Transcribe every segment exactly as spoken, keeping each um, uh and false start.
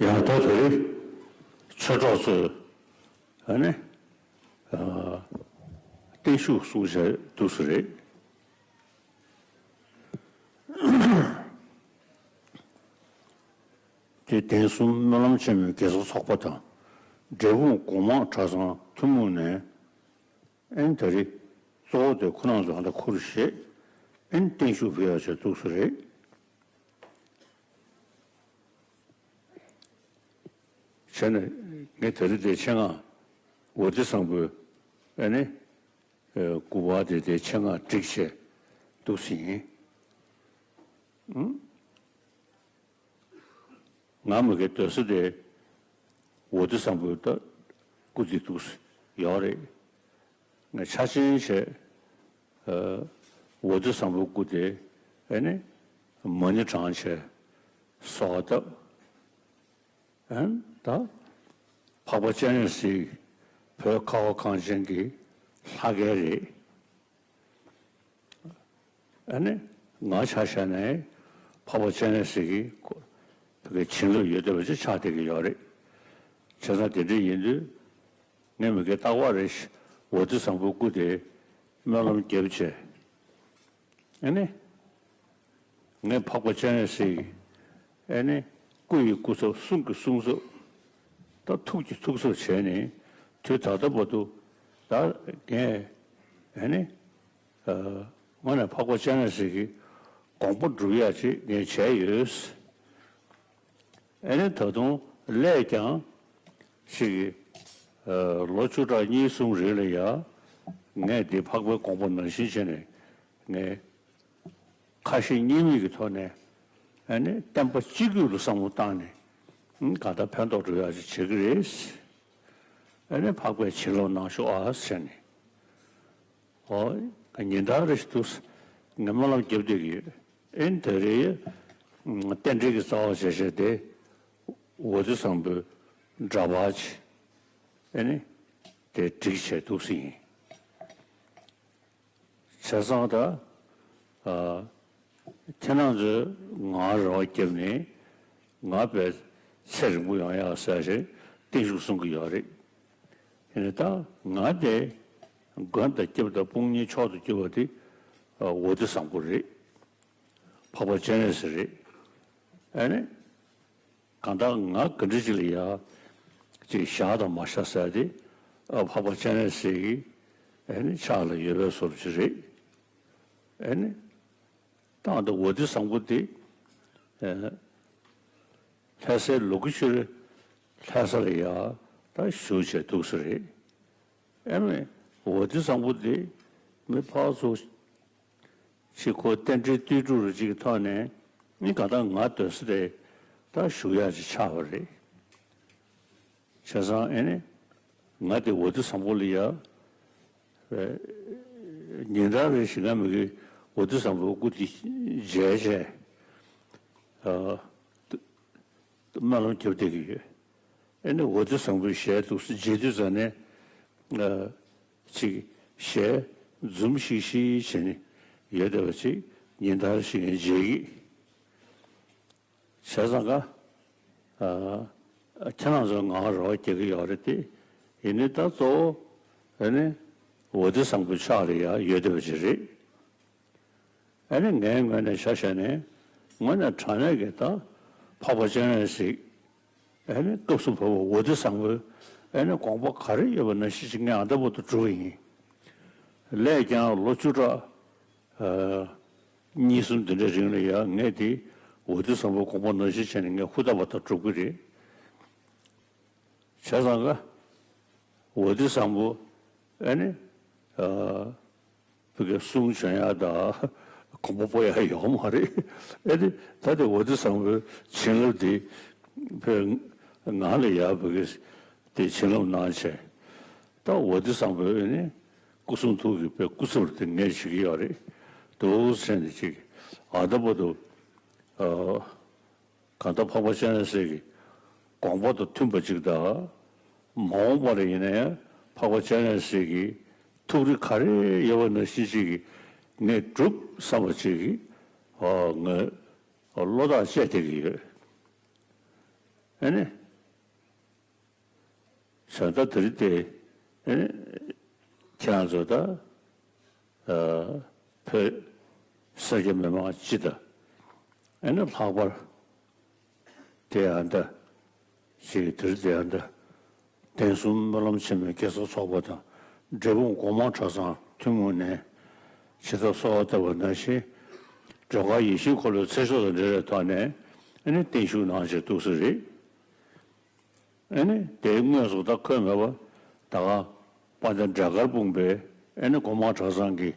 ཡང་ད་དེ་རིང་ཆོས་གྲོགས་ཚོས་ཨ་ནི་ཨ་བརྟན་བཞུགས་གསུང་བྱས་འདུག་སེ་རེད། དེ་གདན་གསུམ་སྨོན་ལམ་ཆེན་མོའི་དགེ་རྩ་ཚོགས་པ་དང་། འབྲས་སྤུངས་སྒོ་མང་གྲྭ་ཚང་ཐུན་མོང་ནས། ཨན་ད་རེས་གཙོ་བོ་དེ་ཁོ་རང་ཚོ་ཧ་ད་ཁུར་བཞེས། ཨན་བརྟན་བཞུགས་ཕུལ་ཡག་བྱས་འདུག་སེ་རེད། བྱས་ནས་ངས་ད་རེས་དེ་ཆེད་མངགས་འོ་དེ་བཟང་པོའི་ཨ་ནི་སྐུ་པར་དེ་དེ་ཆེད་མངགས་བསྒྲིགས་བྱས་འདུག་སེ་ཡིན། ང་མི་གའི་སྡོད་ས་དེ་འོ་དེ་བཟང་པོའི་ད་སྐུ་དེ་འདུག་སེ་ཡོད་རེད། ང་ཆ་ཆེན་བྱས་འོ་དེ་བཟང་པོའི་སྐུ་དེ་ཨ་ནི་མ་ཎི་བགྲངས་བྱས་གསོལ་བ་བཏབ། ཨན་ད་འཕགས་པ་སྤྱན་རས་གཟིགས་བོད་ཁ་བ་གངས་ཅན་གྱི་ལྷ་སྐལ་རེད། ཨ་ནི་ང་ཆ་བཞག་ནས་འཕགས་པ་སྤྱན་རས་གཟིགས་ཀྱི་བོད་ཀྱི་བྱིན་རླབས་ཡོད་བསྡད་པ་ཅིག་ཆགས་བསྡད་ཀྱི་ཡོད་རེད། བྱས་ཙང་དེ་འདྲ་ཡིན་དུས་ངས་མི་དགེ་རྟག་པར་རེ་ཞིག་འོ་དེ་བཟང་པོའི་སྐུ་དེ་སྨོན་ལམ་བརྒྱབ་བྱས། ཨ་ནི། ངས་འཕགས་པ་སྤྱན་རས་གཟིགས་ཀྱི་ཨ་ནི་སྐུ་ཡི་སྐུ་ཚབ། གསུང་གི་གསུང་ཚབ། ད་ཐུགས་ཀྱི་ཐུགས་ཚབ་བྱས་ནས་དུས་ད་ལྟ་བར་དུ་ད་ངས་ཨ་ནི་ཨ་དངོས་གནས་འཕགས་པ་སྤྱན་རས་གཟིགས་ཀྱི་དགོངས་པ་སྒྲུབ་ཡག་ཅིག་ངས་བྱས་ཡོད། ཨ་ནི་ད་དུང་སླད་ཀྱང་ཅིག་ཨ་ལོ་བཅུ་ཕྲག་གཉིས་གསུམ་རིང་ལ་ཡ་ངས་འདི་འཕགས་པའི་དགོངས་པ་ནང་བཞིན་བྱས་ནས་ངས་ཁ་ཞེ་གཉིས་མེད་ཀྱི་ཐོག་ནས་ཨ་ནི་བསྟན་པ་སྤྱི་རྒྱུད་ལ་བསམ་བློ་བཏང་ནས་གང་ལྟར་ཕན་ཐོགས་འགྲོ་ཡག་ཅིག་བྱེད་ཀྱི་རེད། ཨ་ནི་འཕགས་པས་བྱིན་རླབས་གནང་ཤོག་ཨ་ཟེར་ནས། ཨོ། ཉིན་ལྟར་རེ་ཞིག་ཏུ་ངས་སྨོན་ལམ་བརྒྱབ་བསྡད་ཀྱི་ཡོད། ཨེ་ནི་དེ་རེས་རྟེན་འབྲེལ་གྱི་རྩ་བ་བྱས་བྱས་ཏེ་འོ་དེ་བཟང་པོའི་འདྲ་པར་ཅིག་ཨེ་ནི་དེ་བསྒྲིགས་བྱས་འདུག་སེ་ཡིན། བྱས་ཙང་ད་ཨ་ཁྱེད་རང་ཚོས་ང་རེ་བ་བརྒྱབ་ནས་ང་དཔེ་ཚེ་རིང་པོ་ཡོང་ཡག་ཟེར་བཞིན་བརྟན་བཞུགས་གསུང་གི་ཡོད་རེད། ཡིན་ནའི་ད་ང་དེ་མགོན་དང་སྐྱབས་དང་དཔུང་གཉེན་མཆོག་ཏུ་གྱུར་པ་དེ་འོ་དེ་བཟང་པོ་རེད། འཕགས་པ་སྤྱན་རས་གཟིགས་རེད། ཨ་ནི་གང་ལྟར་ང་ག་འདྲ་ཅིག་ལ་ཡ་ཅིག་བཞག་དང་མ་བཞག་ཟེར་དེ་ཨ་འཕགས་པ་སྤྱན་རས་གཟིགས་ཀྱི་ཨ་ནི་ཕྱག་ལ་ཡོད་པའི་བཟོ་འདྲ་ཅིག་རེད། ཨ་ནི་ད་ང་ད་འོ་དེ་བཟང་པོ་དེ་ཨ་ལྷ་སའི་ལོ་དགུ་ཤུ་རེ་ལྷ་ས་ལ་ཡ་ད་བཞུགས་བྱས་འདུག་སེ་རེད། ཨེ་མེ། འོ་དེ་བཟང་པོ་དེ་མི་ཕར་ཚུར་ཅིག་ཁོ་རྟེན་འབྲེལ་ལྟོས་གྲུབ་རེ་ཅིག་གི་ཐོག་ནས་ཨེ་གང་ལྟར་ང་སྡོད་ས་དེ་ད་བཞུགས་ཡག་ཅིག་ཆགས་པ་རེད། བྱས་ཙང་ཨེ་ནི་ང་དེ་འོ་དེ་བཟང་པོ་ལ་ཡ། ཉིན་ལྟར་རེ་ཞིག་ང་མི་དགེ་འོ་དེ་བཟང་པོའི་སྐུ་དེ་མཇལ་བྱས། ཨ་སྨོན་ལམ་རྒྱབ་བསྡད་ཀྱི་ཡོད། ཨེ་ནི་འོ་དེ་བཟང་པོའི་ཞལ་འདུག་སེ་མཇལ་དུས་ཙམ་ནས་ཨ་ཅིག་ཞལ་འཛུམ་ཤིག་ཤིག་བྱས་ནས་ཡོད་བསྡད་པ་ཅིག་ཉིན་ལྟར་ཞིག་ངས་མཇལ་གྱི། བྱས་ཙང་ཀ་ཨ་ཁྱེད་རང་ཚོ་ང་རོགས་རྒྱག་གི་ཡོད་རེད་དེ། ཡིན་ནའི་ད་གཙོ་བོ་ཨ་ནི་འོ་དེ་བཟང་པོའི་ཕྱག་ལ་ཡ་ཡོད་བསྡད་པ་ཅིག་རེད། ཨ་ནི་ངའི་ངོས་ནས་ཆ་བཞག་ནས་དངོས་གནས་དྲང་གནས་ཀྱི་ད་འཕགས་པ་སྤྱན་རས་གཟིགས་ཨ་ནི་སྐབས་སུ་བབས་པ་འོ་དེ་བཟང་པོའི་ཨ་ནི་དགོངས་པ་ག་རེ་ཡོད་པ་ནང་བཞིན་ཅིག་ངས་ཨ་ད་བར་དུ་སྒྲུབ་པ་ཡིན། སླད་ཀྱང་ལོ་བཅུ་ཕྲག་ཨ་གཉིས་གསུམ་འདི་འདྲའི་རིང་ལ་ཡང་ངས་དེ་འོ་དེ་བཟང་པོའི་དགོངས་པ་ནང་བཞིན་བྱས་ནས་ངས་ཧུར་ཐག་པ་དང་སྒྲུབ་ཀྱི་རེད། བྱས་ཙང་ཀ་འོ་དེ་བཟང་པོ་ཨ་ནི་ཨ་བོད་ཀྱི་གསུང་བྱོན་ཡག་དང་དགོངས་པ་སྤོ་ཡག་ཡོད་མ་རེད། ཨ་ནི་ད་དེ་འོ་དེ་བཟང་པོའི་བྱིན་རླབས་དེ་བོད་ང་ལ་ཡག་བོད་ཀྱི་དེ་བྱིན་རླབས་གནང་བྱས། ད་འོ་དེ་བཟང་པོའི་ཨ་ནི་སྐུ་གསུང་ཐུགས་ཀྱི་དཔེ་སྐུ་ཚབ་དེ་ངས་བྱེད་ཀྱི་ཡོད་རེད། འདུག་སེ་བྱས་ནས་ཅིག་ཨ་ད་བར་དུ་ཨ་གང་ལྟར་འཕགས་པ་སྤྱན་རས་གཟིགས་ཀྱི་དགོངས་པ་དང་མཐུན་པ་ཅིག་དང་། མ་འོངས་པར་ཡིན་ན་ཡང་འཕགས་པ་སྤྱན་རས་གཟིགས་ཀྱི་ཐུགས་རེ་ག་རེ་ཡོད་པ་ནང་བཞིན་ཅིག་ངས་སྒྲུབ་བསམ་པ་ཅིག་ཨ་ངས་བློ་ཐག་བཅད་བསྡད་ཀྱི་ཡོད། ཨེ་ནི། བྱས་ད་དེ་རིང་དེ་ཨེ་ནི་ཁྱེད་རང་ཚོ་ད་ཨ་བོད་ས་སྐྱ་མི་མང་སྤྱི་དང་ཨེ་ནི་ལྷག་པར་དེ་ཡང་ད་ཅིག་དེ་རིང་དེ་ཡང་ད་བསྟན་སྲུང་སྨོན་ལམ་ཆེན་མོའི་དགེ་རྩ་ཚོགས་པ་དང་འབྲས་སྤུངས་སྒོ་མང་གྲྭ་ཚང་ཐུན་མོང་ནས་བྱེད་ཐབས་གསོལ་བ་བཏབ་པ་ནང་བཞིན་སྒྲོལ་དཀར་ཡིད་བཞིན་འཁོར་ལོའི་ཚེ་ཆོག་དང་འབྲེལ་བའི་ཐོག་ནས་ཨེ་ནི་བརྟན་བཞུགས་གནང་བྱས་འདུག་ས་རེད། ཨེ་ནི་དེའི་དངོས་སུ་ད་འཁོད་མེད་པ་ད་ག་དཔལ་ལྡན་འབྲས་དཀར་སྤུངས་པའི་ཨེ་ནི་སྒོ་མང་གྲྭ་ཚང་གི་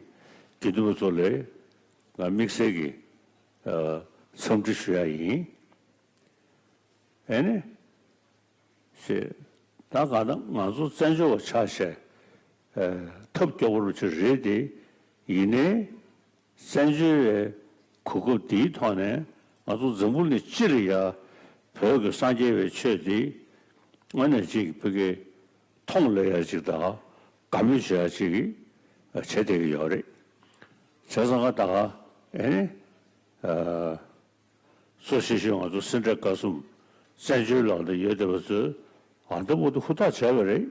དགེ་འདུན་པ་ཚོ་ལས་ང་དམིགས་བསལ་གྱི་ཨ་འཚམས་འདྲི་ཞུ་ཡ་ཡིན། ཨེ་ནི་ཞེས་ད་ག་ད་ང་ཚོ་བཙན་བྱོལ་བ་ཆགས་བྱས་ཨ་ཐབས་སྐྱོ་པོ་རུ་ཆེ་རེད་དེ་ཡིན་ནའི། བཙན་བྱོལ་བའི་གོ་སྐབས་འདིའི་ཐོག་ནས་ང་ཚོ་འཛམ་བུ་གླིང་སྤྱི་ལ་ཡ་བོད་ཀྱི་སངས་རྒྱས་པའི་ཆོས་འདི་དངོས་གནས་ཅིག་བོད་ཀྱི་མཐོང་ལ་ཡ་ཅིག་དང་དགའ་མོས་བྱེད་ཡ་ཅིག་བྱེད་བསྡད་ཀྱི་ཡོད་རེད། བྱས་ཙང་ང་ད་ག་ཨེ་ནི་གཙོ་ཆེ་ཤོས་ང་ཚོ་སེ་འབྲས་དགའ་གསུམ་བཙན་བྱོལ་ལ་ད་ཡོད་བསྡད་པ་ཚོས་ཨ་ད་བར་དུ་ཧུར་ཐག་བྱས་པ་རེད།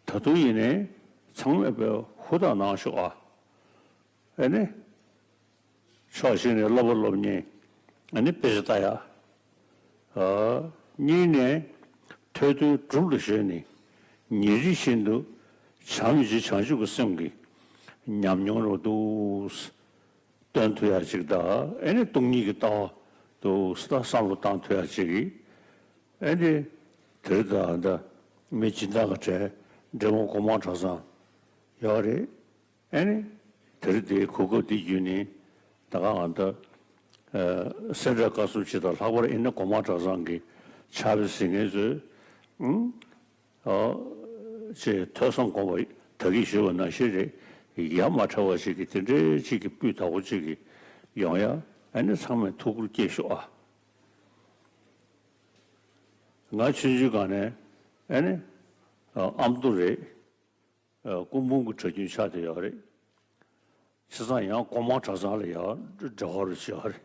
ད་དུང་ཡིན་ནའི་ཚང་མས་དཔེ་ཧུར་ཐག་གནང་ཤོག་ཨ། ཨེ་ནི། ཕྱོགས་གཅིག་ནས་བསླབ་པ་སློབ་གཉེར། ཨེ་ནི་དཔེ་ཆ་ལྟ་ཡ། ཨ། གཉིས་ནས་ཐོས་དོན་སྒྲུབ་ལ་གཞོལ་ནས་ཉིན་རེ་བཞིན་དུ་བྱམས་ཤིང་བྱང་ཆུབ་ཀྱི་སེམས་ཀྱི་ཉམས་མྱོང་རུ་འདུག་སྟོན་ཐུབ་ཡ་ཅིག་དང་ཨེ་ནི་སྟོང་ཉིད་ཀྱི་ལྟ་བ་འདུག་ད་བསམ་བློ་བཏང་ཐུབ་ཡ་ཅིག་གིས་ཨེ་ནི་དེ་རིང་ད་ལྟ་མི་སྦྱིན་བདག་གི་གྲས་འབྲས་སྤུངས་སྒོ་མང་གྲྭ་ཚང་ཡོད་རེད། ཨེ་ནི། དེ་རིང་འདིའི་གོ་སྐབས་འདི་བརྒྱུད་ནས་ད་ག་ང་ད་ཨ་སེ་འབྲས་དགའ་གསུམ་སྤྱི་དང་ལྷག་པར་ཨེ་ནི་སྒོ་མང་གྲྭ་ཚང་གི་ཕྱག་དཔེ་གཟིགས་མཁན་ཚོས་ཨུམ་ཨ་ཅེས་ཐོས་བསམ་སྒོམ་པ་ད་གིན་ཞུས་པ་ནང་བཞིན་རེད། ཡ་མ་བྲལ་བ་ཞིག་གིས་དེ་འདྲའི་ཅིག་གི་སྤུས་དག་པོ་ཅིག་གི་ཡོང་ཡ་ཨེ་ནི་ཚང་མས་ཐུགས་ཁུར་བསྐྱེད་ཤོག་ཨ། ང་ཆུང་ཆུང་སྒང་ནས་ཨེ་ནི་ཨ་ཨ་མདོ་རེད། ཨ་སྐུ་འབུམ་གྱི་གྲྭ་རྒྱུན་ཆགས་བསྡད་ཡོད་རེད། བྱས་ཙང་ཡང་སྒོ་མང་གྲྭ་ཚང་ལ་ཡང་འབྲེལ་བ་རུ་བྱས་པ་རེད།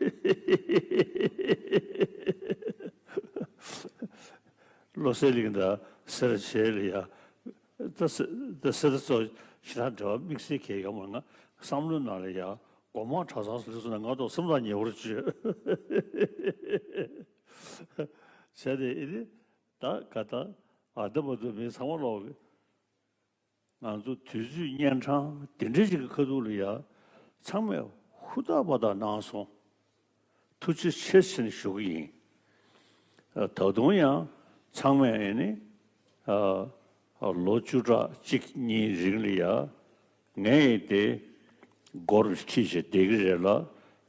བློ་གསལ་གླིང་དང་སེ་ར་བྱེས་ལ་ཡང་ད་སེ་ད་སེ་ར་ཚོ་ཞེ་དྲག་འབྲེལ་བ་དམིགས་བསལ་གང་ཡོད་མ་རེད། ང་བསམ་བློའི་ནང་ལ་ཡང་སྒོ་མང་གྲྭ་ཚང་ཟེར་སོང་ན་ང་ཏོག་སེམས་ཐག་ཉེ་བོར་བྱས། བྱས་ཏེ་ཨེ་ནི་ད་ག་ད་ཨ་ད་བར་དུ་མི་ཚང་མ་ལོག་གི་ང་ཚོ་དུས་ཚོད་གཉན་འཕྲང་དེ་འདྲ་ཞིག་གི་ཁ་ཐུག་ལ་ཡ་ཚང་མས་ཧུར་ཐག་པ་ཐག་གནང་སོང་། ཐུགས་རྗེ་ཆེ་ཟེར་ནས་ཞུ་གི་ཡིན། ད་དུང་ཡང་ཚང་མས་ཨེ་ནི་ལོ་བཅུ་ཕྲག་གཅིག་གཉིས་རིང་ལ་ཡ་ངས་ཡིན་ཏེ་སྒོར་ཁྲིད་བྱས་བསྡད་ཀྱི་རེད་ལ།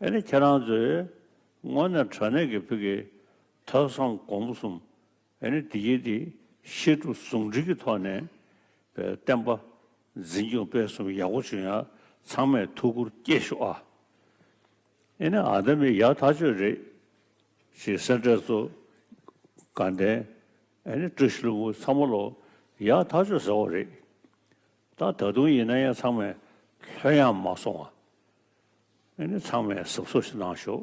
ཨེ་ནི་ཁྱེད་རང་ཚོས་དངོས་གནས་དྲང་གནས་ཀྱི་བོད་ཀྱི་ཐོས་བསམ་སྒོམ་གསུམ། ཨ་ནི་དེ་ཡིན་དེ་བཤད་སྒྲུབ་ཟུང་འབྲེལ་གྱི་ཐོག་ནས་བསྟན་པ་འཛིན་སྐྱོང་སྤེལ་གསུམ་ཡག་པོ་བྱུང་ཡ་ཚང་མས་ཐུགས་ཁུར་བསྐྱེད་ཤོག་ཨ། ཨ་ནི་ཨ་ད་མི་ཡག་ཐག་ཆོད་རེད། ཞེས་སེ་འབྲས་ཚོ་དགའ་ལྡན་ཨ་ནི་བཀྲ་ཤིས་ལྷུན་པོ་ཚང་མ་ལོ་ཡག་ཐག་ཆོད་ཟེར་བ་རེད། ད་ད་དུང་ཡིན་ན་ཡང་ཚང་མས་ལྷོད་ཡངས་མ་སོང་ཨ། ཨ་ནི་ཚང་མས་གཟབ་གཟབ་ཞིག་གནང་ཤོག་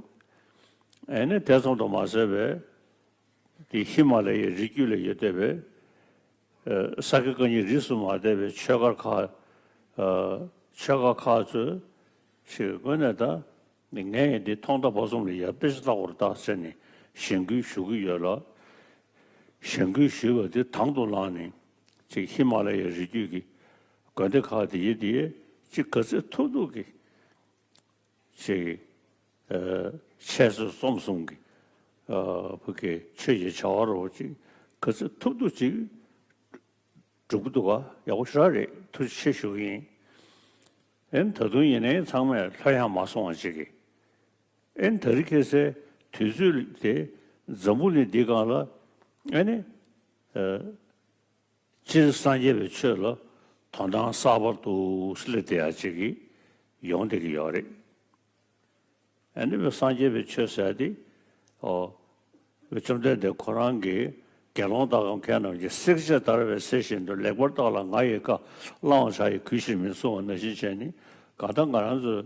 ཨ་ནི་དེ་ཙམ་དུ་མ་ཟད་པའི་དེ་ཧི་མ་ལ་ཡའི་རི་རྒྱུད་ལ་ཡོད་བསྡད་པའི་ས་དགེ་བཀའ་རྙིང་རིས་སུ་མ་ཆད་པའི་ཆོས་སྒར་ཁག་ཆོས་སྒར་ཁག་ཚོས་ཞིག་དངོས་གནས་ད་ངས་འདི་ཐོག་མཐའ་བར་གསུམ་ལ་ཡ་དཔེ་ཆ་ལྟ་བར་བལྟ་ཟེར་ནས་གཞེན་སྐུལ་ཞུ་གི་ཡོད་ལ། གཞེན་སྐུལ་ཞུས་པ་དེ་དང་དུ་བླངས་ནས་ཅིག་ཧི་མ་ལ་ཡའི་རི་རྒྱུད་ཀྱི་དགོན་སྡེ་ཁག་དེ་ཡི་དེ་ཡི་ཅིག་ག་ཚོད་ཐུབ་ཐུབ་ཀྱི་ཅིག་ཨ་འཆད་རྩོད་རྩོམ་གསུམ་གྱི་ཨ་བོད་ཀྱི་ཆོས་ཀྱི་བྱ་བ་རོ་ཅིག་ག་ཚོད་ཐུབ་ཐུབ་ཅིག་སྒྲུབ་ཀྱི་འདུག་ག་ཡག་པོ་ཞེ་དྲག་རེད། ཐུགས་རྗེ་ཆེ་ཞུ་གི་ཡིན། ཨེ་ནི་ད་དུང་ཡིན་ནའི་ཚང་མས་ལྷོད་ཡངས་མ་སོང་བ་ཅིག་གིས། ཨེ་ནི་ད་རེས་ཁ་སང་དུས་ཚོད་དེ་འཛམ་བུ་གླིང་འདིའི་སྒང་ལ་ཨེ་ནི་ཨ་སྤྱིར་སངས་རྒྱས་པའི་ཆོས་ལ་དོ་སྣང་གསར་པ་འདུག་སླེབས་བསྡད་ཡ་ཅིག་གིས་ཡོང་བསྡད་ཀྱི་ཡོད་རེད། ཨ་ནི་བོད་སངས་རྒྱས་པའི་ཆོས་ཟེར་ཏེ། ཨོ། བཅོམ་ལྡན་འདས་ཁོ་རང་གིས་དགེ་སློང་དག་གམ་མཁས་རྣམས་ཀྱིས། བསྲེགས་བཅད་བརྡར་བའི་གསེར་བཞིན་དུ། ལེགས་པར་བརྟགས་ལ་ང་ཡི་བཀའ། བླང་བར་བྱ་ཡི་གུས་ཕྱིར་མིན་གསུང་བ་ནང་བཞིན་བྱས་ནས་གང་ལྟར་ང་རང་ཚོས་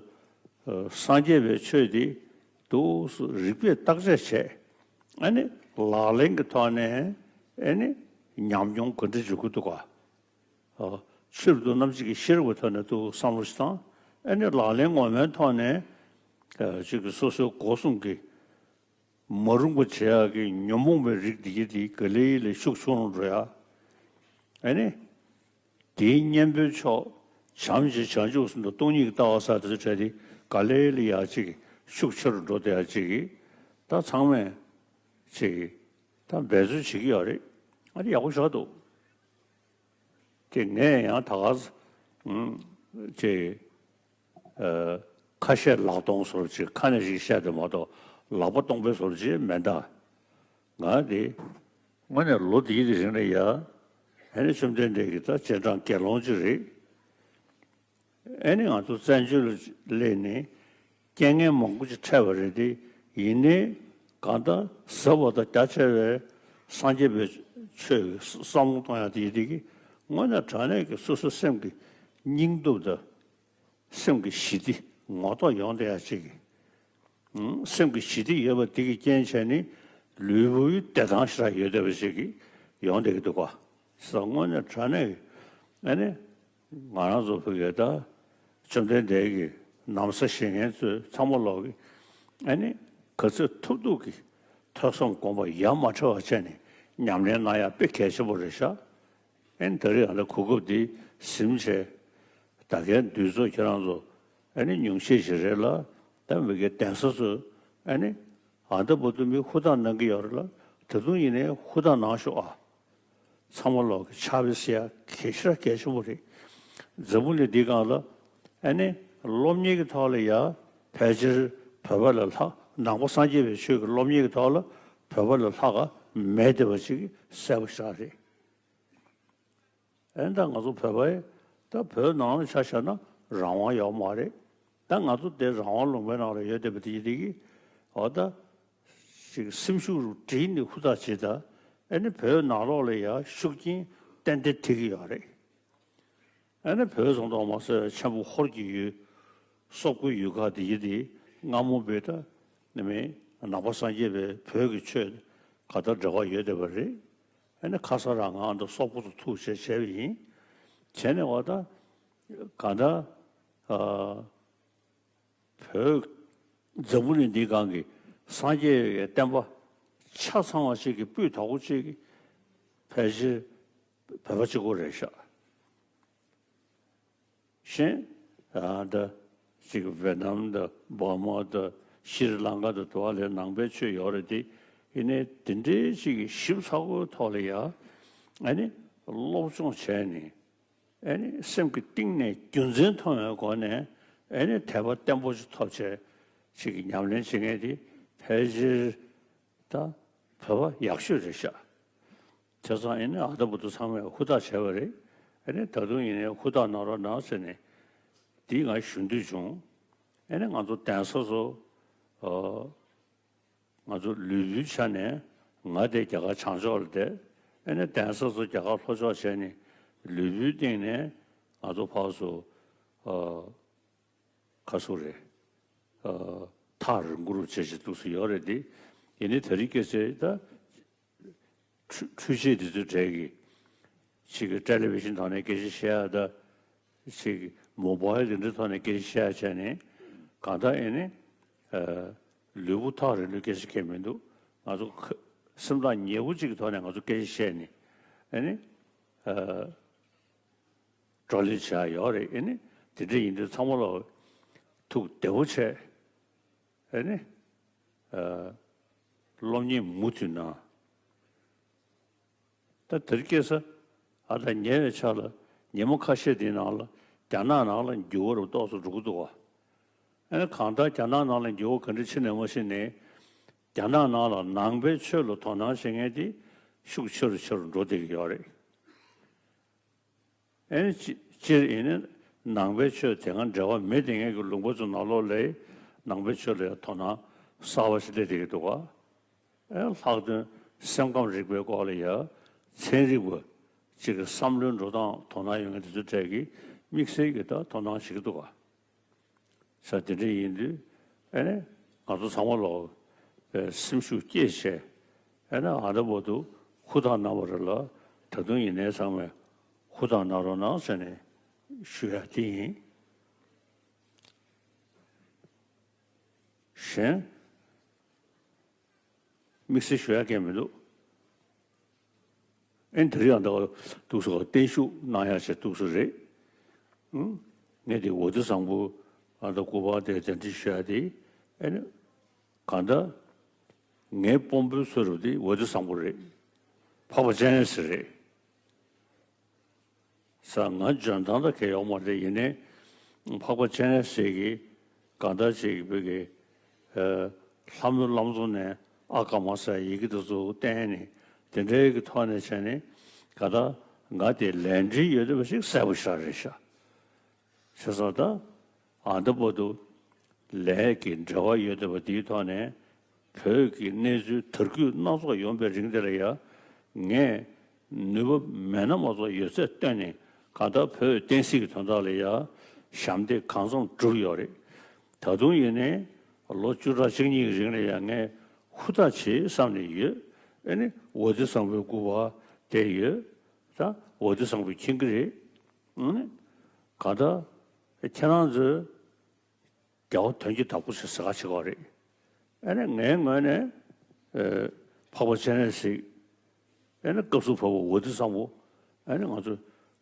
སངས་རྒྱས་པའི་ཆོས་འདི་འདུག་སེ་རིགས་པས་བརྟག་དཔྱད་བྱས། ཨ་ནི་ ལག་ལེན་གྱི་ཐོག་ནས་ཨེ་ནི་ཉམས་མྱོང་ག་འདྲ་འཇུག་གི་འདུག་ག་ཨ། ཆོས་ལ་དུ་རྣམ་འབྱེད་ཀྱི་ཤེས་རབ་ཀྱི་ཐོག་ནས་དུ་བསམ་བློ་ཞིག་བཏང་། ཨེ་ནི་ལག་ལེན་ངོ་མའི་ཐོག་ནས་ཨ། ཅིག་གི་སོ་སོའི་སྒོ་གསུམ་གྱི་མ་རུངས་པ་བྱེད་ཡག་གི་ཉོན་མོངས་པའི་རིགས་འདི་གི་དེ་ག་ལེ་ལེ་ཤུགས་ཆུང་རུ་འགྲོ་ཡ། ཨེ་ནི། དེའི་གཉེན་པོའི་ཕྱོགས་བྱམས་ཞེས་བྱང་ཆུབ་སེམས་དང་སྟོང་ཉིད་ཀྱི་ལྟ་བ་ཟེར་དེ་ཚོ་བྲལ་ཏེ་ག་ལེ་ལེ་ཡ་གཅིག་གི་ཤུགས་ཆེ་རུ་འགྲོ་བསྡད་ཡ་གཅིག་གི་ད་ཚང་མས་གཅིག་གི་ད་འབད་རྩོལ་བྱེད་ཀྱི་ཡོད་རེད། ཨ་ནི་ཡག་པོ་ཞེ་དྲག་འདུག་དེ་ངས་ཡང་ད་ག་ས་ཨུམ་གཅིག་གི་ཨ། ཁ་བཤད་ལག་སྟོང་བཟོ་འདྲ་ཅིག་ཁ་ནས་ཅིག་བཤད་དེ་མ་གཏོགས་ལག་པ་སྟོང་པའི་བཟོ་འདྲ་ཅིག་མེད་ད། ང་དེ་དངོས་གནས་ལོ་འདིའི་དེ་རིང་ལ་ཡ། ཨ་ནི་བཅོམ་ལྡན་འདས་ཀྱི་ད་རྗེས་འབྲང་དགེ་སློང་ཅིག་རེད། ཨ་ནི་ང་ཚོ་བཙན་བྱོལ་ལ་སླེབས་ནས་རྐྱེན་ངན་མང་པོ་ཅིག་འཕྲད་པ་རེད་དེ། ཡིན་ནའི་གང་ལྟར་ཟབ་པ་དང་རྒྱ་ཆེ་བའི་སངས་རྒྱས་པའི་ཆོས་ཀྱི་བསམ་བློ་གཏོང་ཡག་དེ་ཡིན་དེ་གི་དངོས་གནས་དྲང་གནས་ཀྱི་སོ་སོའི་སེམས་ཀྱི་སྙིང་སྟོབས་དང་། སེམས་ཀྱི་ཞི་བདེ་ངོ་ཐོག་ཡོང་བསྡད་ཡ་ཅིག་གི་ཨང་། སེམས་ཀྱི་ཞི་བདེ་ཡོད་པ་འདི་གི་རྐྱེན་བྱས་ནས་ལུས་པོའི་བདེ་ཐང་ཞེ་དྲག་ཡོད་བསྡད་པ་ཞིག་གི་ཡོང་བསྡད་ཀྱི་འདུག་ག་ས་དངོས་གནས་དྲང་གནས་ཨ་ནི་ང་རང་ཚོ་བོད་ཀྱི་ད་བཅོམ་ལྡན་འདས་ཀྱི་ན་བཟའ་བཞེས་མཁན་ཚོས་ཚང་མ་ལོག་གི་ཨ་ནི་ག་ཚོད་ཐུབ་ཐུབ་ཀྱི་ཐོས་བསམ་སྒོམ་པ་ཡ་མ་བྲལ་བ་བྱས་ནས་ཉམས་ལེན་གནང་ཡ་དཔེ་གལ་ཆེན་པོ་རེད་ཤག་ཨེ་ནི་ད་རེས་ཨ་ད་གོ་སྐབས་འདི་ཟིན་བྱས། ད་གའི་འདུས་ཚོགས་ཁྱེད་རང་ཚོ་ཨེ་ནི་ཉུང་ཤས་ཤིག་རེད་ལ། ད་མི་སྒེར་གདན་ས་ཚོ་ཨེ་ནི་ཨ་ད་བར་དུ་མི་ཧུར་ཐག་གནང་གི་ཡོད་རེད་ལ། ད་དུང་ཡིན་ནའི་ཧུར་ཐག་གནང་ཤོག་ཨ། ཚང་མ་ལོག་གི་ཕྱག་དཔེ་ཟེར་ཡ་གལ་ཆེ་ར་གལ་ཆེན་པོ་རེད། འཛམ་བུ་གླིང་འདིའི་སྒང་ལ་ཨེ་ནི་སློབ་གཉེར་གྱི་ཐོག་ལ་ཡ་ཕལ་ཆེར་བོད་པ་ལས་ལྷག་ནང་པ་སངས་རྒྱས་པའི་ཆོས་ཀྱི་སློབ་གཉེར་གྱི་ཐོག་ལ་བོད་པ་ལས་ལྷག་ག་མེད་བསྡད་པ་ཅིག་གསལ་པོ་ཞེ་དྲག་རེད། ཨེ་ད་ང་ཚོ་བོད་པ་ཡི་ད་བོད་ནང་ལ་ཆ་བཞག་ན་རང་དབང་ཡོད་མ་རེད། ད་ང་ཚོ་དེ་རང་དབང་ལུང་པའི་ནང་ལ་ཡོད་བསྡད་པ་དེ་ཡི་དེ་གི་འོ་ད་ཅིག་སེམས་ཤུགས་རུ་བསྒྲིལ་ནས་ཧུར་ཐག་བྱེད་ད། ཨེ་ནི་བོད་ནང་ལོགས་ལ་ཡ་ཤུགས་རྐྱེན་ཏན་ཏན་ཐེབས་ཀྱི་ཡོད་རེད། ཨ་ནི་བོད་ཟེར་མདོག་མ་ཟེར་བའི་ཆེན་པོ་ཧོར་གྱི་ཡུལ། སོག་པོའི་ཡུལ་ཁག་དེ་ཡི་དེ་སྔ་མོ་བོད་ད་ནི་མིན་ནང་པ་སངས་རྒྱས་པའི་བོད་ཀྱི་ཆོས་ག་ད་འབྲེལ་བ་ཡོད་བསྡད་པ་རེད། ཨ་ནི་ཁ་ས་རང་ང་འདི་སོག་པོ་ཚོ་ཐུག་བྱས་བྱས་པ་ཡིན། བྱས་ནས་བ་ད་ག་ད་ཨ། བོད་འཛམ་བུ་གླིང་འདིའི་སྒང་གི་སངས་རྒྱས་ཀྱི་བསྟན་པ་ཆ་ཚང་བ་ཞིག་གི་སྤུས་དག་པོ་ཅིག་གི་ཕལ་ཆེར་བོད་པ་གཅིག་པོ་རེད་ཤག་གཞན་ཨ་ད་ཅིག་ཝེ་ནམ་དང་འབར་མ་དང་ཤྲི་ལང་ཀ་དང་དུ་བ་ལས་ནང་པའི་ཆོས་ཡོད་རེད་དེ། ཡིན་ནའི་དེ་འདྲའི་ཅིག་གི་ཞིབ་ཚགས་པོའི་ཐོག་ལ་ཡ་ཨ་ནི་སློབ་སྦྱོང་བྱས་ནས། ཨེ་ནི་སེམས་ཀྱི་གཏིང་ནས་རྒྱུ་མཚན་མཐོང་བའི་སྒོ་ནས་ཨེ་ནི་དད་པ་བརྟན་པོ་ཞིག་ཐོབ་བྱས་ཅིག་གི་ཉམས་ལེན་བྱེད་མཁན་དེ་ཕལ་ཆེར་ད་བོད་པ་ཡག་ཤོས་རེད་ཤག་བྱས་ཙང་ཨེ་ནི་ཨ་ད་བར་དུ་ཚང་མས་ཧུར་ཐག་བྱས་པ་རེད། ཨེ་ནི་ད་དུང་ཡིན་ནའི་ཧུར་ཐག་གནང་རོགས་གནང་ཟེར་ནས་འདི་ང་ཞུ་འདོད་བྱུང་། ཨེ་ནི་ང་ཚོ་གདན་ས་ཚོ་ཨ། ང་ཚོ་ལུས་པོའི་ཆ་ནས་ང་དེ་རྒྱ་གར་བྱང་ཕྱོགས་ལ་བསྡད། ཨེ་ནས་གདན་ས་ཚོ་རྒྱ་གར་ལྷོ་ཕྱོགས་བྱས་ནས་ལུས་པོའི་སྟེང་ནས་ང་ཚོ་ཕར་ཚུར་ཨ་ཁ་སུ་རེད། ཨ་ཐག་རིང་པོ་རུ་བྱེད་བྱེད་འདུག་སེ་ཡོད་རེད་དེ། ཡིན་ནའི་ད་རིང་སྐད་ཆ་ད་འཕྲུལ་འཕྲུལ་ཆས་དེ་ཚོའི་གྲས་ཀྱི་ཅིག་གི་ཊེ་ལི་བི་ཤན་ཐོག་ནས་སྐད་ཆ་བཤད་ཡ་ད། ཞིག་མོ་བྷའིལ་དེ་འདྲའི་ཐོག་ནས་སྐད་ཆ་བཤད་བྱས་ནས་གང་ལྟར་ཨེ་ནི་ཨ་ལུས་པོ་ཐག་རིང་ལུས་སྐད་ཆ་གང་མི་འདུག་ང་ཚོ་ཁ་སེམས་ཐག་ཉེ་པོ་གཅིག་གི་ཐོག་ནས་ང་ཚོ་སྐད་ཆ་བཤད་ནས་ཨེ་ནི་ཨ་བགྲོ་གླེང་བྱེད་ཡ་ཡོད་རེད། ཨེ་ནི་དེ་འདྲ་ཡིན་དུས་ཚང་མ་ལ་ཐུགས་བདེ་པོ་བྱས། ཨེ་ནི་ཨ་སློབ་གཉེར་མུ་མཐུད་གནང་། ད་དེར་སྐྱེས་ས་ཨ་ད་ཉེ་བའི་ཆར་ལ་ཉིན་མོ་ཁ་ཤས་དེའི་ནང་ལ་རྒྱ་ནག་ནང་ལ་འགྱུར་བ་རུ་ཏོག་ཙམ་འགྲོ་གི་འདུག་བ། ཨ་ནི་གང་ལྟར་རྒྱ་ནག་ནང་ལ་འགྱུར་བ་ག་འདྲ་ཕྱིན་ནས་མ་ཕྱིན་ནས་རྒྱ་ནག་ནང་ལ་ནང་པའི་ཆོས་ལ་དོ་སྣང་བྱེད་མཁན་དེ་ཤུགས་ཆེ་རུ་ཆེ་རུ་འགྲོ་བསྡད་ཀྱི་ཡོད་རེད། ཨེ་ནི་སྤྱི་སྤྱིར་ཡིན་ན་ནང་པའི་ཆོས་དེ་སྔ་འབྲེལ་བ་མེད་དེ་ངེད་ཀྱི་ལུང་པ་ཚོ་ནང་ལོགས་ལ་ནང་པའི་ཆོས་ལ་ཡང་དོ་སྣང་གསར་པ་ཞིག་སླེབས་བསྡད་ཀྱི་འདུག་ག་ཨེ་ལྷག་དོན་སེམས་ཁམས་རིག་པའི་སྐོར་ལ་ཡང་ཚན་རིག་པ་གཅིག་གི་བསམ་བློའི་འགྲོ་སྟངས་དོ་སྣང་ཡོད་མཁན་དེ་ཚོའི་གྲས་ཀྱིས་དམིགས་བསལ་གྱི་ད་དོ་སྣང་བྱེད་ཀྱི་འདུག་ག་ས་དེ་འདྲ་ཡིན་དུས་ཨེ་ནི་ང་ཚོ་ཚང་མ་ལོག་པའི་སེམས་ཤུགས་བསྐྱེད་བྱས། ཡང་ན་ཨ་ད་བར་དུ་ཧུར་ཐག་གནང་བ་རེད་ལ། ད་དུང་ཡིན་ནའི་ཚང་མས་ཧུར་ཐག་གནང་རོགས་གནང་ཟེར་ནས་ཞུ་ཡ་དེ་ཡིན། གཞན་དམིགས་བསལ་ཞུ་ཡ་གང་མི་འདུག་ཨེ་འདིར་ཡང་ད་འདུག་སེ་བརྟན་བཞུགས་གནང་ཡ་ཞིག་འདུག་སེ་རེད། ཨང་། ངས་དེ་འོད་སྡེ་བཟང་པོ་ཨ་ད་སྐུ་པར་དེ་གདན་འདྲེན་ཞུ་ཡ་དེ་ཨེ་ནི་གང་ལྟར་ངའི་དཔོན་པོའི་བཟོ་རབས་དེ་འོད་སྡེ་བཟང་པོ་རེད། འཕགས་པ་སྤྱན་རས་གཟིགས་རེད། ས་ང་འཇོན་ཐང་ད་གས་ཡོག་མ་རེད། ཡིན་ནའི་འཕགས་པ་སྤྱན་རས་གཟིགས་ཀྱིས་གང་ལྟར་ཅིག་བོད་ཀྱི་ལྷ་མོའི་བླ་མཚོ་ནས་ཨ་ཀ་མ་ཟེར་ཡི་གེ་དེ་ཚོ་བསྟན་ནས་དེ་འདྲའི་གི་ཐོག་ནས་བྱས་ནས་གང་ལྟར་ང་དེ་ལས་འབྲེལ་ཡོད་བསྡད་པ་ཞིག་གསལ་པོ་ཤར་རེད་ཤག་བྱས་ཙང་ད་ཨ་ད་བར་དུ་ལས་ཀྱི་འབྲེལ་བ་ཡོད་བསྡད་པ་དེའི་ཐོག་ནས་བོད་ཀྱི་གནས་ཚུལ་དར་རྒུད་སྣ་ཚོགས་ཡོང་པའི་རིང་དེ་ལ་ཡ་ངས་ནུས་པ་མེད་ན་མ་གཏོགས་ཡོད་ཚད་བཏོན་ནས་གང་ལྟར་བོད་བསྟན་སྲིད་ཀྱི་དོན་དག་ལ་ཡ་ཞབས་འདེགས་གང་འཚམ་བསྒྲུབས་ཡོད་རེད། ད་དུང་ཡིན་ནའི་ལོ་བཅུ་ཕྲག་གཅིག་གཉིས་ཀྱི་རིང་ལ་ཡ་ངས་ཧུར་ཐག་བྱེད་བསམ་ནས་ཡོད། ཨེ་ནི་འོད་སྡེ་བཟང་པོའི་སྐུ་པར་བསྡད་ཡོད། ད་འོད་སྡེ་བཟང་པོས་མཁྱེན་གྱི་རེད། ཨེ་ནི་གང་ལྟར་ཁྱེད་རང་ཚོས་རྒྱལ་བ་དོན་གྱི་བདག་པོ་ཞེས་ཟེར་ག་བྱེད་ཀྱི་རེད། ཨ་ནི་ངའི་ངོས་ནས་ཨེ་འཕགས་པ་སྤྱན་རས་གཟིགས། ཨ་ནི་སྐབས་སུ་བབས་པ་འོད་སྡེ་བཟང་པོ། ཨ་ནི་ང་ཚོ་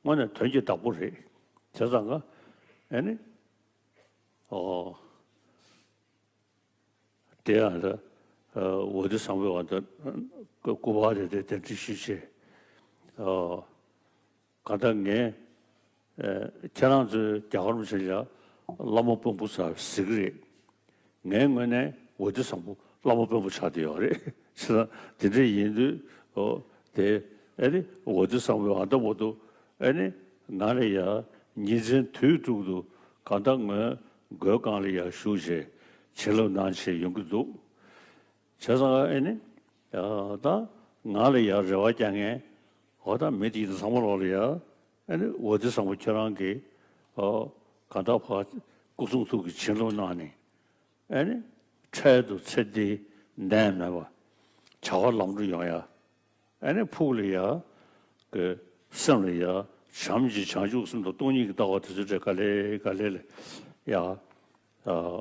དངོས་གནས་དོན་གྱི་བདག་པོ་རེད། བྱས་ཙང་ཀ་ཨ་ནི་ཨོ་དེ་ཡང་ད་འོད་སྡེ་བཟང་པོའི་བར་དུ་སྐུ་པར་དེ་དེ་གདན་འདྲེན་ཞུས་བྱས། ཨོ། གང་ལྟར་ངས་ཨེ་ཁྱེད་རང་ཚོའི་རྒྱ་གར་མི་ཆེན་ལ་བླ་མ་དཔོན་པོ་ཟེར་ཟེར་གི་རེད། ངའི་ངོས་ནས་འོད་སྡེ་བཟང་པོ་བླ་མ་དཔོན་པོ་ཆགས་བསྡད་ཡོད་རེད། བྱས་ཙང་དེ་འདྲ་ཡིན་དུས་ཨོ་དེ་ཨེ་ནི་འོད་སྡེ་བཟང་པོའི་ཨ་ད་བར་དུ་ཨེ་ནི་ང་ལ་ཡ་ཉིན་མཚན་དུས་དྲུག་ཏུ་གང་ལྟར་ངའི་མགོའི་སྒང་ལ་ཡ་བཞུགས་བྱས་བྱིན་རླབས་གནང་བྱས་ཡོང་གི་འདུག་བྱས་ཙང་ཨེ་ནི། ད་ང་ལ་ཡ་རེ་བ་རྒྱག་མཁན། འོ་ད་མི་དེ་ཚོ་ཚང་མ་ལོག་ལ་ཡ། ཨེ་ནི་འོད་སྡེ་བཟང་པོ་ཁྱེད་རང་གིས། ཨོ། གང་ལྟར་ཕར་སྐུ་གསུང་ཐུགས་ཀྱི་བྱིན་རླབས་གནང་ནས། ཨེ་ནི། འཕྲལ་དུ་ཚེ་འདི་ནད་མེད་པ། བྱ་བ་ལམ་འགྲོ་ཡོང་ཡ། ཨེ་ནི་ཕུགས་ལ་ཡ། གི་སེམས་ལ་ཡ། བྱམས་ཀྱི་བྱང་ཆུབ་སེམས་དང་སྟོང་ཉིད་ཀྱི་ལྟ་བ་དེ་ཚོ་འདྲ་ག་ལེ་ག་ལེ་ལ་ཡ།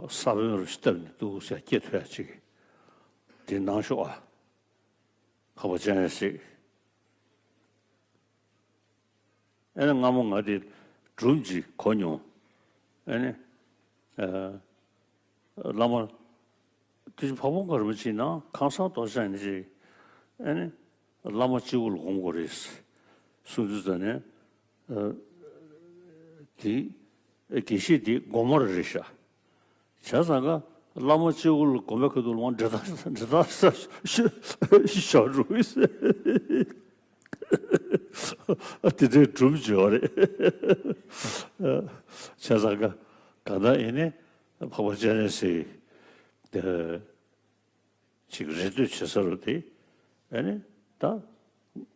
ས་བོན་རུ་བཏབ་ནས་འདུག་ཟེར་སྐྱེ་ཐུབ་ཡ་ཅིག་དེ་གནང་ཤོག་ཨ། འཕགས་པ་སྤྱན་རས་གཟིགས། ཨེ་ནི་སྔ་མོ་ང་དེ་སྒྲུང་ཅིག་གོ་མྱོང་། ཨེ་ནི། ཨ། བླ་མ། དེ་བཞིན་འཕགས་པ་མགོན་རིན་པོ་ཆེའི་ནང་ཁང་གསར་རྡོ་རྗེ་འཆང་ཡིན་ཅིག་ཨེ་ནི། བླ་མ་སྤྱི་བོ་ལ་སྒོམ་དགོས་རེད། གསུང་དུས་ཙ་ནས། ཨ། དེ། དགེ་བཤེས་དེ་སྒོམ་མ་རེད་ཤག་བྱས་ཙང་ཀ་བླ་མ་སྤྱི་བོ་ལ་སྒོམ་པའི་ཁ་ཐུག་ལ་འབྲི་སྟངས་འབྲི་སྟངས་ཤོར་འགྲོ་གི་ཟེར། དེ་འདྲའི་གྲུབ་བྱུང་བ་རེད། བྱས་ཙང་ཀ་གང་ལྟར་ཡིན་ནའི་འཕགས་པ་སྤྱན་རས་གཟིགས་དེ་ཅིག་རེ་ལྟོས་བྱེད་ས་རུ་དེ་ཨེ་ནི་ད་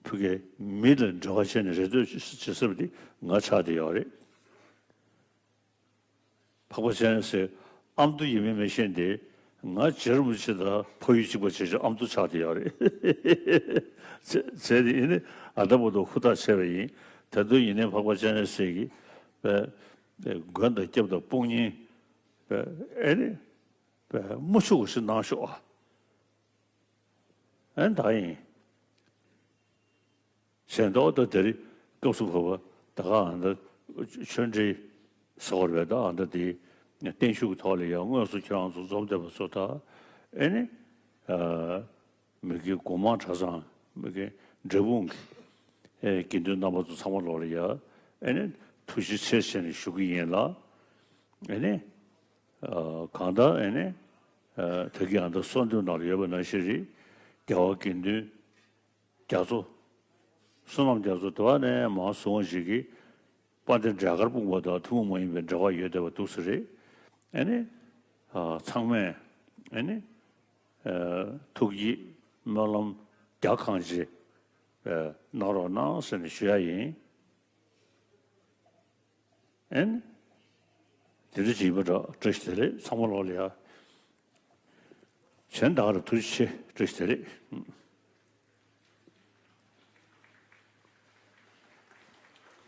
ཕ་གིའི་མི་ལ་འབྲེལ་བ་བྱས་ནས་རེ་ལྟོས་བྱེད་ས་རུ་དེ་ང་ཆགས་བསྡད་ཡོད་རེད། འཕགས་པ་སྤྱན་རས་གཟིགས་ཨ་མདོ་ཡིན་མིན་མི་ཤེས་ཏེ། ང་རྗེ་རིན་པོ་ཆེ་དང་ཕ་ཡུལ་གཅིག་པ་བྱས་བྱས་ཨ་མདོ་ཆགས་བསྡད་ཡོད་རེད། བྱས་བྱས་ཏེ་ཡིན་ནའི་ཨ་ད་བར་དུ་ཧུར་ཐག་བྱས་པ་ཡིན། ད་དུང་ཡིན་ནའི་འཕགས་པ་སྤྱན་རས་གཟིགས་ཀྱིས་པའི་མགོན་དང་སྐྱབས་དང་དཔུང་གཉེན་པའི་ཨེ་ནི་པའི་དམུ་ཆུ་བ་ཞིག་གནང་ཤོག་ཨ། ཨེ་ད་ཡིན། གཞན་ཏོག་ཏུ་དེ་རིང་སྐབས་སུ་བབས་པ་ད་ག་ཨ་མདའ་ཆོས་འབྲེལ་ཟེར་བ་རེད། ད་ཨ་མདའ་དེ་བརྟན་བཞུགས་ཀྱི་ཐོག་ལ་ཡང་དངོས་སུ་ཁྱེད་རང་ཚོ་འཛོམས་བསྡད་པ་ཚོ་ད་ཨེ་ནི། ཨ། མི་དགེ་སྒོ་མང་གྲྭ་ཚང་མི་དགེ་འབྲས་སྤུངས་ཀྱི་ཨེ་དགེ་འདུན་རྣམ་པ་ཚོ་ཚང་མ་ལོག་ལ་ཡ་ཨེ་ནི་ཐུགས་རྗེ་ཆེ་ཟེར་ནས་ཞུ་གི་ཡིན་ལ། ཨེ་ནི། ཨ། གང་ལྟར་ཨེ་ནི། ཨ། ད་གིན་ཨ་མདའ་གསོལ་འདེབས་ནང་ལ་ཡོད་པ་ནང་བཞིན་རེད། རྒྱལ་བ་དགེ་འདུན་རྒྱ་མཚོ། བསོད་ནམས་རྒྱ་མཚོ་དེ་བ་ནས་མར་བཟུང་བ་ཞིག་གིས་དཔལ་ལྡན་འབྲས་དཀར་སྤུངས་པ་དང་ཐུན་མོང་མ་ཡིན་པའི་འབྲེལ་བ་ཡོད་བསྡད་པ་འདུག་ས་རེད། ཨེ་ནི། ཨ། ཚང་མས་ཨེ་ནི། ཨ། ཐུགས་བསྐྱེད་སྨོན་ལམ་རྒྱ་གང་ཆེ་ཨ་གནང་རོགས་གནང་ཟེར་ནས་ཞུ་ཡ་ཡིན། ཨེ་ནི། དེ་འདྲ་ཅིག་ཡིན་པ་འདྲ། བཀྲ་ཤིས་བདེ་ལེགས། ཚང་མ་ལོག་ལ་ཡ། གཞན་དག་ལ་ཐུགས་རྗེ་ཆེ། བཀྲ་ཤིས་བདེ་ལེགས།